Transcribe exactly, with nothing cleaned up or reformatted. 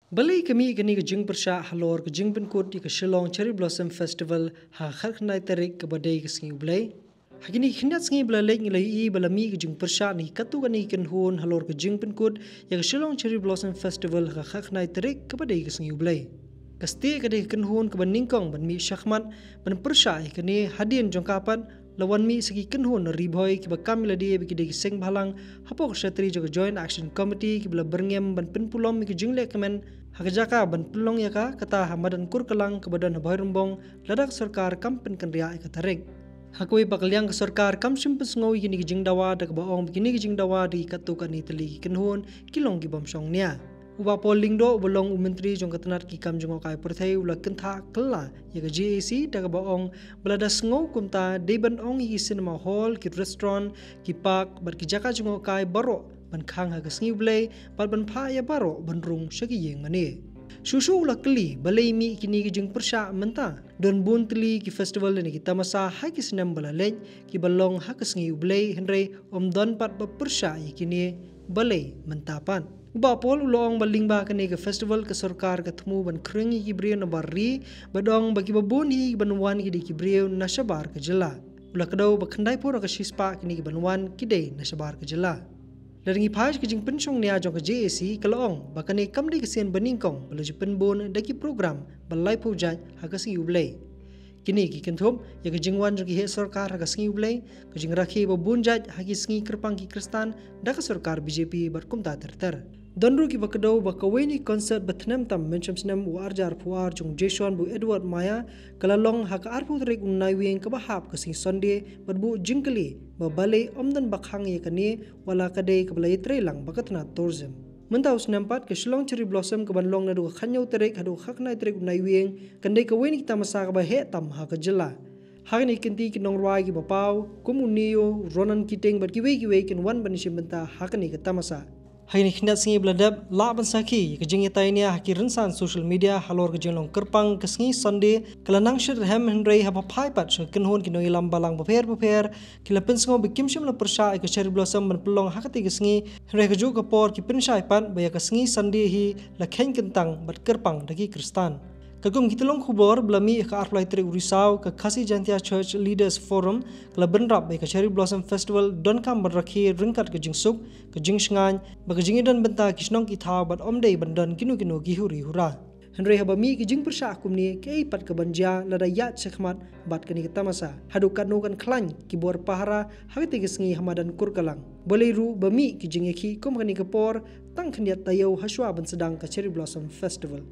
Balei ka mih kane ka jingpyrshah halor ka jingpynkut ïa ka Shillong Cherry Blossom Festival ha ka khatkhyndai tarik kaba dei ka sngi U Blei? Ha kine ki khyndiat sngi ba la leit ngi la ïohi ba la mih ka jingpyrshah na ki katto katne ki kynhun halor ka jingpynkut ïa ka Shillong Cherry Blossom Festival ha ka khatkhyndai tarik kaba dei ka sngi U Blei. Ka stieh ka dei ka kynhun kaba nyngkong ban mih shakhmat ban pyrshah ïa kane. Hadien jong ka pat la wan mih sa ki kynhun na Ri Bhoi kiba kam ïa lade ba ki dei ki seng bhalang hapoh ka shatri jong ka Joint Action Committee kiba la byrngem ban pynpulom ïa ka jinglehkmen ha ka jaka ban pynlong ïa ka, kata ha madan Kurkalang kaba don ha Bhoirymbong, lada ka sorkar kam pynkynriah ïa ka tarik. Ha kawei pat ka liang, ka sorkar kam shym pynsngew ïa kine ki jingdawa da kaba ong ba kine ki jingdawa da ki katto katne tylli ki kynhun ki long ki bym shong nia. U Bah Paul Lyngdoh uba long u Myntri jong ka tnat ki kam jngohkai pyrthei u la kynthah kylla ïa ka J A C da kaba ong ba lada sngew kumta dei ban ong ïa ki cinema hall, ki restaurant, ki park bad ki jaka jngohkai baroh ban khang ha ka sngi U Blei bad ban phah ïa baroh ban rung sha ki ïing mane. Shuh shuh u la kylli balei mih kine ki jingpyrshah mynta. Don bun tylli ki festival ne ki tamasa ha ki snem ba la leit kiba long ha ka sngi U Blei, hynrei ym don pat ba pyrshah ïa kine. Balei mynta pat? U Bah Paul u la ong ba lyngba kane ka festival ka sorkar ka thmu ban khring ïa ki briew na bar ri, bad ong ba kiba bun hi kiban wan ki dei ki briew na shabar ka jylla. U la kdew ba khyndaiphew na ka shispah kine kiban wan ki dei na shabar ka jylla. Lada ngi phai sha ka jingpynshong nia jong ka J A C, ka la ong ba kane kam dei ka sien ba nyngkong ba la ju pynbun da ki program ba laiphew jait ha ka sngi U Blei. Kine ki kynthup ïa ka jingwan jong ki heh sorkar ha ka sngi U Blei, ka jingrakhe ba bun jait ha ki sngi kyrpang ki Khristan da ka sorkar B J P bad kumta ter ter. Don ruh kiba kdew ba kawei na ki concert ba thnem tam mynshem snem u arhajar arphew ar jong u Jeshwan bad u Edward Maya ka la long ha ka arphew tarik u Naiwieng kaba hap, ka sngi Sunday, bad buh jingkylli ba balei ym don ba khang ïa kane, wat la ka dei kaba la ïatreilang bad ka tnat tourism. Mynta u snem pat ka Shillong Cherry Blossom kaban long naduh ka khathynñiew tarik haduh ka khatkhyndai tarik u Naiwieng kan dei kawei na ki tamasa kaba heh tam ha ka jylla. Ha kane ka kynti ki nongrwai kiba paw kum u Neo, u Ronan Keating bad kiwei kiwei kin wan ban ïashim bynta ha kane ka tamasa. Ha kine ki khyndiat sngi ba la dep, lah ban sakhi ïa ka jingïatai nia ha ki rynsan social media halor ka jinglong kyrpang ka sngi Sunday ka la nang shit rhem, hynrei haba phai pat sha ka kynhun ki nongïalam balang bapher bapher, ki la pynsngew ba kim shym la pyrshah ïa ka Cherry Blossom ban pynlong ha katei ka sngi, hynrei ha kajuh ka por ki pynshai pat ba ïa ka sngi Sunday hi la kheiñ kyntang bad kyrpang da ki Khristan. Katkum ki tyllong khubor ba la mih ha ka arphew lai tarik u Risaw, ka Khasi Jaintia Church Leaders Forum ka la bynrap ba ïa ka Cherry Blossom Festival donkam ban rakhe ryngkat ka jingsuk, ka jingshngaiñ bad ka jingïadon bynta ki shnong ki thaw bad ym dei ban don kino kino ki huri hura. Hynrei haba mih ki jingpyrshah kumne, kaei pat kaban jia lada ïaid shakhmat bad kane ka tamasa? Haduh katno kan khlaiñ ki bor pahara ha katei ka sngi ha madan Kurkalang? Balei ruh ba mih ki jingïakhih kum kane ka por tang khyndiat taïew hashwa ban sdang ka Cherry Blossom Festival?